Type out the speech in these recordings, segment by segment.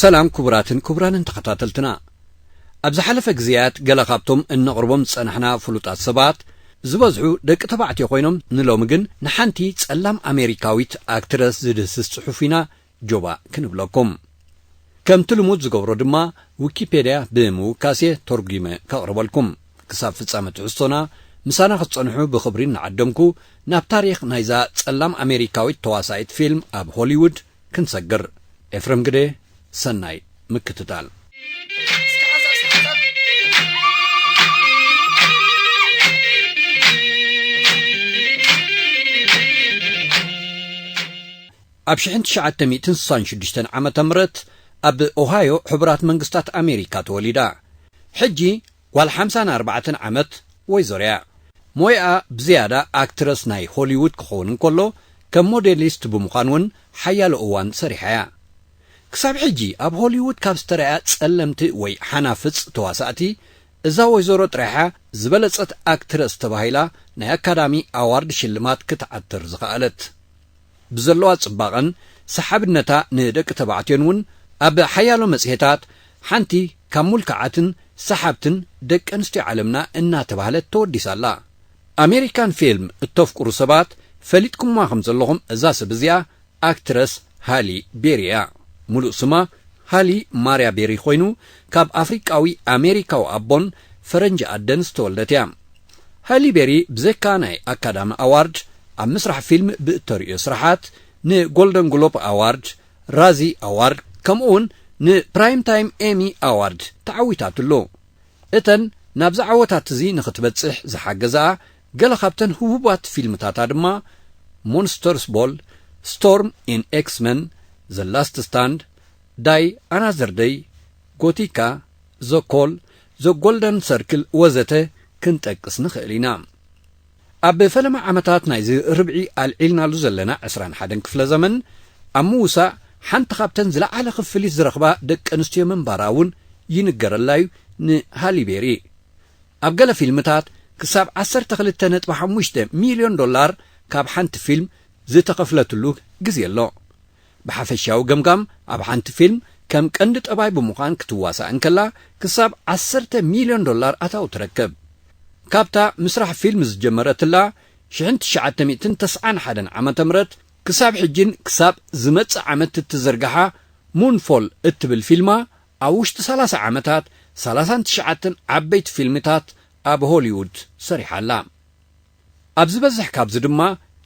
ሰላም ክቡራትን ክቡራንን ተኸታተልትና። ኣብ ዝሓለፈ ግዜያት ገለ ካብቶም እነቕርቦም ዝጸናሕና ፍሉጣት ሰባት ዝበዝሑ ደቂ ተባዕትዮ ኮይኖም፣ ንሎሚ ግን ንሓንቲ ጸላም ኣሜሪካዊት ኣክትረስ ዝድህስስ ጽሑፍ ኢና ጆባ ክንብለኩም። ከምቲ ልሙድ ዝገብሮ ድማ፣ ዊኪፔድያ ብምውካሴ ተርጒመ ከቕርበልኩም። ክሳብ ፍጻመ ትሕዝቶና ምሳና ክትጸንሑ ብኽብሪ እናዓደምኩ፣ ናብ ታሪኽ ናይዛ ጸላም ኣሜሪካዊት ተዋሳኢት ፊልም ኣብ ሆሊውድ ክንሰግር። ኤፍረም ግደ፣ ሰናይ ምክትታል። ኣብ ሽሕን ትሽዓተ ሚእትን ስሳን ሽዱሽተን ዓመተ ምህረት ኣብ ኦሃዮ ሕቡራት መንግስታት ኣሜሪካ ተወሊዳ። ሕጂ ጓል ሓምሳን ኣርባዕተን ዓመት ወይዘሮ እያ። ሞያኣ ብዝያዳ ኣክትረስ ናይ ሆሊውድ ክኸውን እንከሎ፣ ከም ሞዴሊስት ብምዃን እውን ሓያሎ እዋን ሰሪሓ እያ። ክሳብ ሕጂ ኣብ ሆሊውድ ካብ ዝተረኣያ ጸለምቲ ወይ ሓናፍጽ ተዋሳእቲ፣ እዛ ወይዘሮ ጥራይ እያ ዝበለጸት ኣክትረስ ተባሂላ ናይ ኣካዳሚ ኣዋርድ ሽልማት ክትዓትር ዝኸኣለት። ብዘለዋ ጽባቐን ሰሓብነታ ንደቂ ተባዕትዮን እውን ኣብ ሓያሎ መጽሔታት ሓንቲ ካብ ሙልክዓትን ሰሓብትን ደቂ ኣንስትዮ ዓለምና እናተባህለት ተወዲሳ ኣላ። ኣሜሪካን ፊልም እተፍቅሩ ሰባት ፈሊጥኩማ ከም ዘለኹም፣ እዛ ሰብ እዚኣ ኣክትረስ ሃሊ ቤሪ እያ። ሙሉእ ስማ ሃሊ ማርያ ቤሪ ኮይኑ፣ ካብ ኣፍሪቃዊ ኣሜሪካዊ ኣቦን ፈረንጂ ኣደን ዝተወልደት እያ። ሃሊ ቤሪ ብዘካ ናይ ኣካዳሚ ኣዋርድ፣ ኣብ ምስራሕ ፊልም ብእተርእዮ ስራሓት ንጎልደን ግሎብ ኣዋርድ፣ ራዚ ኣዋርድ፣ ከምኡ እውን ንፕራይም ታይም ኤሚ ኣዋርድ ተዓዊታትሉ። እተን ናብዚ ዓወታት እዚ ንኽትበጽሕ ዝሓገዛ ገለ ካብተን ህቡባት ፊልምታታ ድማ ሞንስተርስ ቦል፣ ስቶርም ኢን ኤክስመን፣ ዘ ላስት ስታንድ፣ ዳይ ኣናዘር ደይ፣ ጎቲካ፣ ዘ ኮል፣ ዘ ጎልደን ሰርክል ወዘተ ክንጠቅስ ንኽእል ኢና። ኣብ ፈለማ ዓመታት ናይዚ ርብዒ ኣልዒልናሉ ዘለና ዕስራን ሓደን ክፍለ ዘመን፣ ኣብ ምውሳእ ሓንቲ ካብተን ዝለዓለ ክፍሊት ዝረኽባ ደቂ ኣንስትዮ ምንባራ እውን ይንገረላ እዩ ንሃሊቤሪ። ኣብ ገለ ፊልምታት ክሳብ ዓሰርተ ክልተ ነጥቢ ሓሙሽተ ሚልዮን ዶላር ካብ ሓንቲ ፊልም ዝተኸፍለትሉ ግዜ ኣሎ። ብሓፈሻዊ ገምጋም፣ ኣብ ሓንቲ ፊልም ከም ቀንዲ ጠባይ ብምዃን ክትዋሳእ እንከላ፣ ክሳብ ዓሰርተ ሚልዮን ዶላር ኣታዊ ትረክብ። ካብታ ምስራሕ ፊልም ዝጀመረትላ ሽሕን ትሽዓተ ሚእትን ተስዓን ሓደን ዓመተ ምህረት ክሳብ ሕጂን ክሳብ ዝመጽእ ዓመት እትዝርግሓ ሙንፎል እትብል ፊልማ፣ ኣብ ውሽጢ ሰላሳ ዓመታት ሰላሳን ትሽዓተን ዓበይቲ ፊልምታት ኣብ ሆሊውድ ሰሪሓ ኣላ። ኣብ ዝበዝሕ ካብዚ ድማ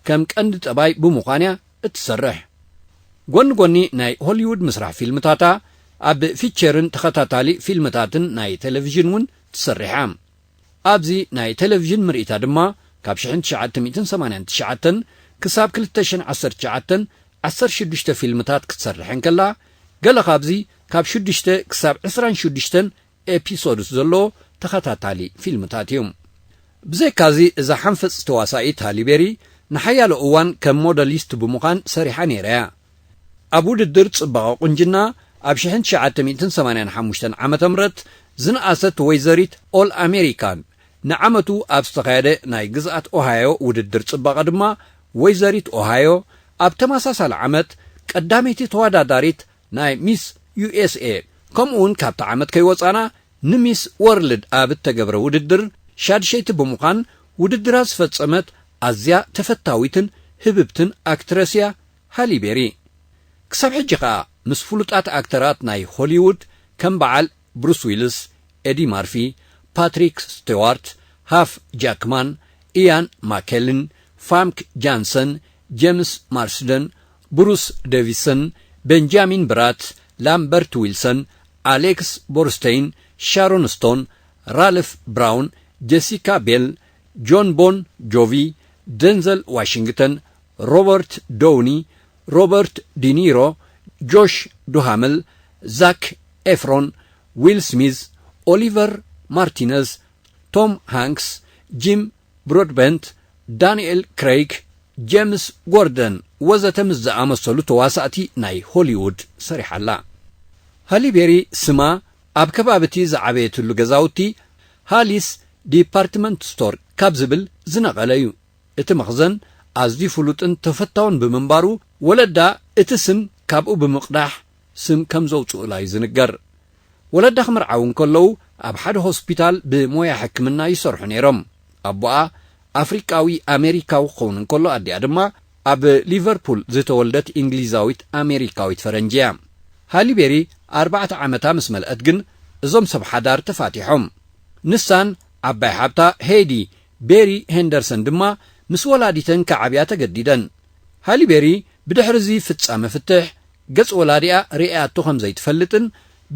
ከም ቀንዲ ጠባይ ብምዃን እያ እትሰርሕ። ጎኒ ጎኒ ናይ ሆሊውድ ምስራሕ ፊልምታታ፣ ኣብ ፊቸርን ተኸታታሊ ፊልምታትን ናይ ቴሌቪዥን እውን ትሰርሕ እያ። ኣብዚ ናይ ቴሌቪዥን ምርኢታ ድማ ካብ ሽሕን ትሽዓተ ሚእትን ሰማንያን ትሽዓተን ክሳብ ክልተ ሽሕን ዓሰርተ ትሽዓተን ዓሰርተ ሽዱሽተ ፊልምታት ክትሰርሕ እንከላ፣ ገለ ካብዚ ካብ ሽዱሽተ ክሳብ ዕስራን ሽዱሽተን ኤፒሶድስ ዘለዎ ተኸታታሊ ፊልምታት እዩ። ብዘይካዚ፣ እዛ ሓንፈጽ ተዋሳኢት ሃሊቤሪ ንሓያሎ እዋን ከም ሞደሊስት ብምዃን ሰሪሓ ነይራ እያ። ኣብ ውድድር ጽባቐ ቁንጅና ኣብ ሽሕን ትሽዓተ ሚእትን ሰማንያን ሓሙሽተን ዓመተ ምህረት ዝነኣሰት ወይዘሪት ኦል ኣሜሪካን፣ ንዓመቱ ኣብ ዝተኻየደ ናይ ግዝኣት ኦሃዮ ውድድር ጽባቐ ድማ ወይዘሪት ኦሃዮ ኣብ ተመሳሳሊ ዓመት ቀዳመይቲ ተወዳዳሪት ናይ ሚስ ዩ ኤስ ኤ፣ ከምኡውን ካብቲ ዓመት ከይወጻና ንሚስ ወርልድ ኣብ እተገብረ ውድድር ሻድሸይቲ ብምዃን ውድድራ ዝፈጸመት ኣዝያ ተፈታዊትን ህብብትን ኣክትረስ እያ ሃሊቤሪ። ክሳብ ሕጂ ኸኣ ምስ ፍሉጣት ኣክተራት ናይ ሆሊውድ ከም በዓል ብሩስ ዊልስ፣ ኤዲ ማርፊ፣ ፓትሪክ ስቴዋርት፣ ሃፍ ጃክማን፣ ኢያን ማኬልን፣ ፋምክ ጃንሰን፣ ጄምስ ማርስደን፣ ብሩስ ዴቪስን፣ ቤንጃሚን ብራት፣ ላምበርት ዊልሰን፣ ኣሌክስ ቦርስተይን፣ ሻሮን ስቶን፣ ራልፍ ብራውን፣ ጀሲካ ቤል፣ ጆን ቦን ጆቪ፣ ደንዘል ዋሽንግተን፣ ሮበርት ዶውኒ፣ ሮበርት ዲኒሮ፣ ጆሽ ዱሃመል፣ ዛክ ኤፍሮን፣ ዊል ስሚዝ፣ ኦሊቨር ማርቲነዝ፣ ቶም ሃንክስ፣ ጂም ብሮድበንት፣ ዳንኤል ክሬይግ፣ ጄምስ ጎርደን ወዘተ ምስ ዝኣመሰሉ ተዋሳእቲ ናይ ሆሊውድ ሰሪሓ ኣላ። ሃሊቤሪ ስማ ኣብ ከባቢ እቲ ዝዓበየትሉ ገዛውቲ ሃሊስ ዲፓርትመንት ስቶር ካብ ዝብል ዝነቐለ እዩ። እቲ መኽዘን ኣዝዩ ፍሉጥን ተፈታውን ብምንባሩ፣ ወለዳ እቲ ስም ካብኡ ብምቕዳሕ ስም ከም ዘውጽኡላ እዩ ዝንገር። ወለዳ ክምርዓው እንከለዉ ኣብ ሓደ ሆስፒታል ብሞያ ሕክምና ይሰርሑ ነይሮም። ኣቦኣ ኣፍሪቃዊ ኣሜሪካዊ ክኸውን እንከሎ፣ ኣዲኣ ድማ ኣብ ሊቨርፑል ዝተወልደት እንግሊዛዊት ኣሜሪካዊት ፈረንጂ እያ። ሃሊቤሪ ኣርባዕተ ዓመታ ምስ መልአት ግን እዞም ሰብ ሓዳር ተፋቲሖም። ንሳን ዓባይ ሓብታ ሄይዲ ቤሪ ሄንደርሰን ድማ ምስ ወላዲተን ክዓብያ ተገዲደን። ሃሊቤሪ ብድሕሪ እዚ ፍጻመ ፍትሕ፣ ገጽ ወላዲኣ ርእያቶ ከም ዘይትፈልጥን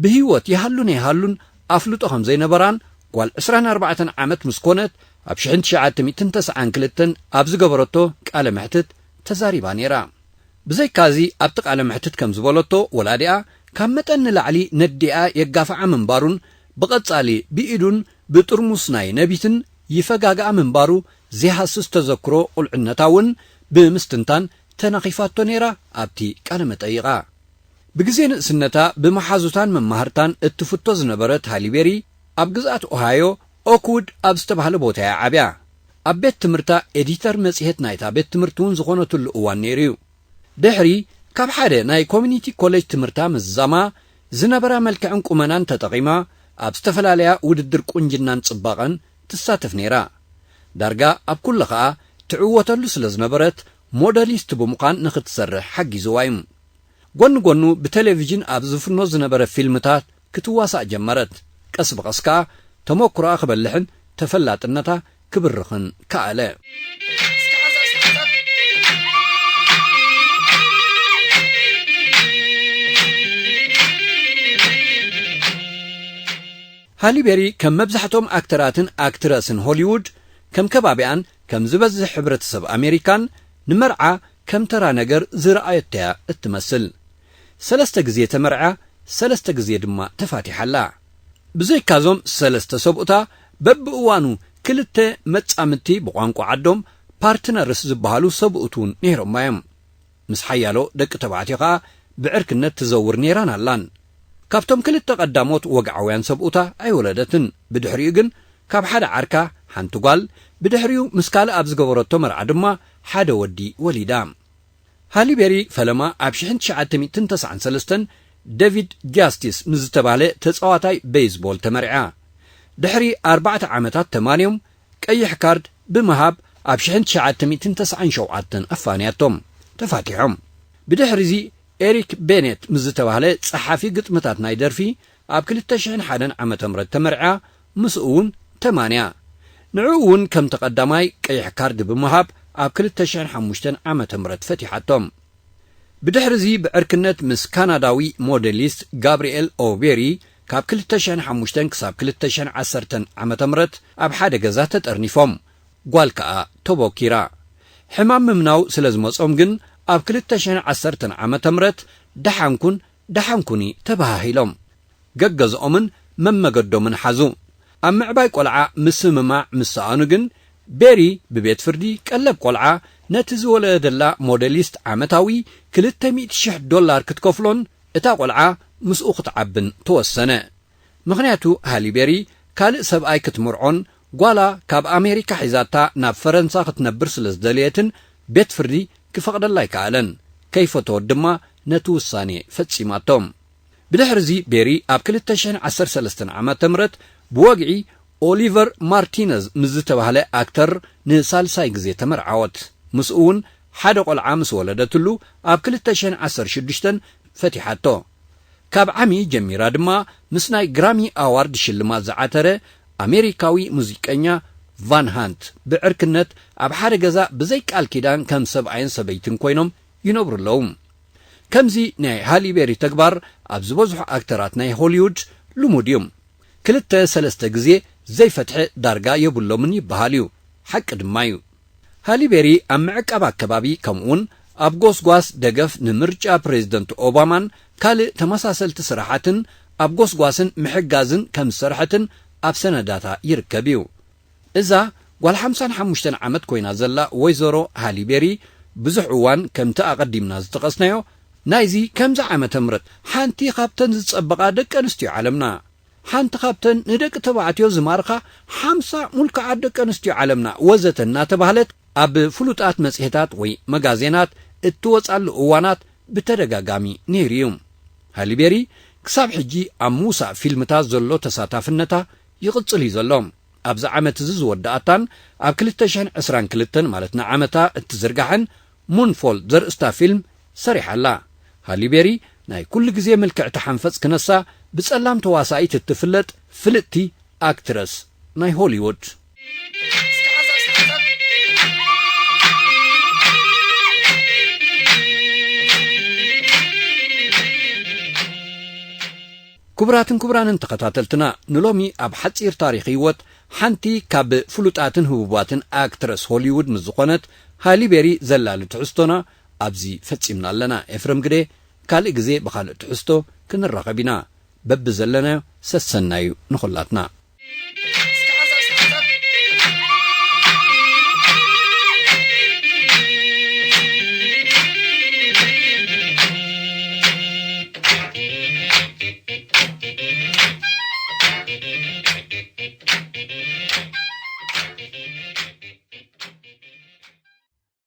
ብህይወት ይሃሉን ኣይሃሉን ኣፍልጦ ከም ዘይነበራን፣ ጓል ዕስራን ኣርባዕተን ዓመት ምስ ኮነት ኣብ ሽሕን ትሽዓተ ሚእትን ተስዓን ክልተን ኣብ ዝገበረቶ ቃለ መሕትት ተዛሪባ ነይራ። ብዘይካዚ ኣብቲ ቃለ መሕትት ከም ዝበለቶ፣ ወላዲኣ ካብ መጠን ንላዕሊ ነዲኣ የጋፍዓ ምንባሩን ብቐጻሊ ብኢዱን ብጥርሙስ ናይ ነቢትን ይፈጋግኣ ምንባሩ ዘይሃስስ ተዘክሮ ቁልዕነታ እውን ብምስትንታን ተናኺፋቶ ነይራ። ኣብቲ ቃለ መጠይቓ ብግዜ ንእስነታ ብመሓዙታን መማህርታን እትፍቶ ዝነበረት ሃሊቤሪ፣ ኣብ ግዝኣት ኦሃዮ ኦክውድ ኣብ ዝተባህለ ቦታ እያ ዓብያ። ኣብ ቤት ትምህርታ ኤዲተር መጽሔት ናይታ ቤት ትምህርቲ እውን ዝኾነትሉ እዋን ነይሩ እዩ። ድሕሪ ካብ ሓደ ናይ ኮሚኒቲ ኮሌጅ ትምህርታ ምዝዛማ፣ ዝነበራ መልክዕን ቁመናን ተጠቒማ ኣብ ዝተፈላለያ ውድድር ቁንጅናን ጽባቐን ትሳተፍ ነይራ። ዳርጋ ኣብ ኩሉ ኸኣ ትዕወተሉ ስለ ዝነበረት፣ ሞደሊስት ብምዃን ንኽትሰርሕ ሓጊዝዋ እዩ። ጎኒ ጎኑ ብቴሌቪዥን ኣብ ዝፍኖ ዝነበረ ፊልምታት ክትዋሳእ ጀመረት። ቀስ ብቐስ ከኣ ተመኩሮኣ ክበልሕን ተፈላጥነታ ክብርኽን ከኣለ። ሃሊቤሪ ከም መብዛሕትኦም ኣክተራትን ኣክትረስን ሆሊውድ፣ ከም ከባቢኣን ከም ዝበዝሕ ሕብረተሰብ ኣሜሪካን ንመርዓ ከም ተራ ነገር ዝረኣየቶ እያ እትመስል። ሰለስተ ግዜ ተመርዓ፣ ሰለስተ ግዜ ድማ ተፋቲሓ ኣላ። ብዘይካዞም ሰለስተ ሰብኡታ፣ በብእዋኑ ክልተ መጻምድቲ፣ ብቋንቋ ዓዶም ፓርትነርስ ዝበሃሉ ሰብኡት እውን ነይሮማ እዮም። ምስ ሓያሎ ደቂ ተባዕትዮ ኸኣ ብዕርክነት ትዘውር ነይራን ኣላን። ካብቶም ክልተ ቀዳሞት ወግዓውያን ሰብኡታ ኣይወለደትን። ብድሕሪኡ ግን ካብ ሓደ ዓርካ ሓንቲ ጓል፣ ብድሕሪኡ ምስ ካልእ ኣብ ዝገበረቶ መርዓ ድማ ሓደ ወዲ ወሊዳ። ሃሊቤሪ ፈለማ ኣብ ሽሕን ትሽዓተ ሚእትን ተስዓን ሰለስተን ዴቪድ ጃስቲስ ምስ ዝተባህለ ተጻዋታይ ቤይዝቦል ተመርዓ። ድሕሪ ኣርባዕተ ዓመታት ተማንዮም ቀይሕ ካርድ ብምሃብ ኣብ ሽሕን ትሽዓተ ሚእትን ተስዓን ሸውዓተን ኣፋንያቶም። ተፋቲሖም። ብድሕሪዚ ኤሪክ ቤኔት ምስ ዝተባህለ ጸሓፊ ግጥምታት ናይ ደርፊ ኣብ ክልተ ሽሕን ሓደን ዓመተ ምህረት ተመርዓ፣ ምስኡ እውን ተማንያ። ንዕኡ እውን ከምቲ ቀዳማይ ቀይሕ ካርድ ብምሃብ ኣብ ክልተ ሽሕን ሓሙሽተን ዓመተ ምህረት ፈቲሓቶም። ብድሕሪዚ ብዕርክነት ምስ ካናዳዊ ሞዴሊስት ጋብርኤል ኦቤሪ ካብ ክልተ ሽሕን ሓሙሽተን ክሳብ ክልተ ሽሕን ዓሰርተን ዓመተ ምህረት ኣብ ሓደ ገዛ ተጠርኒፎም። ጓል ከኣ ተቦኪራ። ሕማም ምምናው ስለ ዝመጾም ግን ኣብ ክልተ ሽሕን ዓሰርተን ዓመተ ምህረት ደሓንኩን ደሓንኩኒ ተበሃሂሎም። ገገዝኦምን መመገዶምን ሓዙ። ኣብ ምዕባይ ቆልዓ ምስምማዕ ምስ ሰኣኑ ግን፣ ቤሪ ብቤት ፍርዲ ቀለብ ቆልዓ ነቲ ዝወለደላ ሞዴሊስት ዓመታዊ ክልተ ሚእቲ ሽሕ ዶላር ክትከፍሎን እታ ቆልዓ ምስኡ ክትዓብን ተወሰነ። ምኽንያቱ ሃሊቤሪ ካልእ ሰብኣይ ክትምርዖን ጓላ ካብ ኣሜሪካ ሒዛታ ናብ ፈረንሳ ክትነብር ስለ ዝደለየትን ቤት ፍርዲ ክፈቕደላ ኣይከኣለን። ከይፈተወት ድማ ነቲ ውሳኔ ፈጺማቶ። ብድሕሪዚ ቤሪ ኣብ ክልተ ሽሕን ዓሰርተ ሰለስተን ዓመተ ምህረት ብወግዒ ኦሊቨር ማርቲነዝ ምስ ዝተባህለ ኣክተር ንሳልሳይ ግዜ ተመርዓወት። ምስኡ እውን ሓደ ቆልዓ ምስ ወለደትሉ ኣብ ክልተ ሽሕን ዓሰርተ ሽዱሽተን ፈቲሓቶ። ካብ ዓሚ ጀሚራ ድማ ምስ ናይ ግራሚ ኣዋርድ ሽልማት ዝዓተረ ኣሜሪካዊ ሙዚቀኛ ቫን ሃንት ብዕርክነት ኣብ ሓደ ገዛ ብዘይ ቃል ኪዳን ከም ሰብኣይን ሰበይትን ኮይኖም ይነብሩ ኣለዉ። ከምዚ ናይ ሃሊቤሪ ተግባር ኣብ ዝበዝሑ ኣክተራት ናይ ሆሊውድ ልሙድ እዩ። ክልተ ሰለስተ ግዜ ዘይፈትሐ ዳርጋ የብሎምን ይበሃል እዩ። ሓቂ ድማ እዩ። ሃሊቤሪ ኣብ ምዕቃብ ኣከባቢ ከምኡውን ኣብ ጎስጓስ ደገፍ ንምርጫ ፕሬዝደንት ኦባማን ካልእ ተመሳሰልቲ ስራሓትን ኣብ ጎስጓስን ምሕጋዝን ከም ዝሰርሐትን ኣብ ሰነዳታ ይርከብ እዩ። እዛ ጓል ሓምሳን ሓሙሽተን ዓመት ኮይና ዘላ ወይዘሮ ሃሊቤሪ ብዙሕ እዋን ከምቲ ኣቐዲምና ዝጠቐስናዮ ናይዚ ከምዚ ዓመተ ምህረት ሓንቲ ካብተን ዝጸበቓ ደቂ ኣንስትዮ ዓለምና፣ ሓንቲ ካብተን ንደቂ ተባዕትዮ ዝማርኻ ሓምሳ ሙልክዓት ደቂ ኣንስትዮ ዓለምና ወዘተ እናተባህለት ኣብ ፍሉጣት መጽሔታት ወይ መጋዜናት እትወጻሉ እዋናት ብተደጋጋሚ ነይሩ እዩ። ሃሊቤሪ ክሳብ ሕጂ ኣብ ምውሳእ ፊልምታት ዘሎ ተሳታፍነታ ይቕጽል እዩ ዘሎ። ኣብዚ ዓመት እዚ ዝወደኣታን ኣብ ክልተ ሽሕን ዕስራን ክልተን ማለት ንዓመታ እትዝርጋሕን ሙንፎል ዘርእስታ ፊልም ሰሪሓ ኣላ። ሃሊቤሪ ናይ ኩሉ ግዜ ምልክዕቲ ሓንፈጽ ክነሳ ብጸላም ተዋሳኢት እትፍለጥ ፍልጥቲ ኣክትረስ ናይ ሆሊውድ። ክቡራትን ክቡራንን ተኸታተልትና፣ ንሎሚ ኣብ ሓጺር ታሪኽ ህይወት ሓንቲ ካብ ፍሉጣትን ህቡባትን ኣክትረስ ሆሊውድ ምስ ዝኾነት ሃሊቤሪ ዘላሊ ትሕዝቶና ኣብዚ ፈጺምና ኣለና። ኤፍረም ግደ፣ ካልእ ግዜ ብኻልእ ትሕዝቶ ክንራኸብ ኢና። በብዘለናዮ ሰሰናዩ ንኹላትና።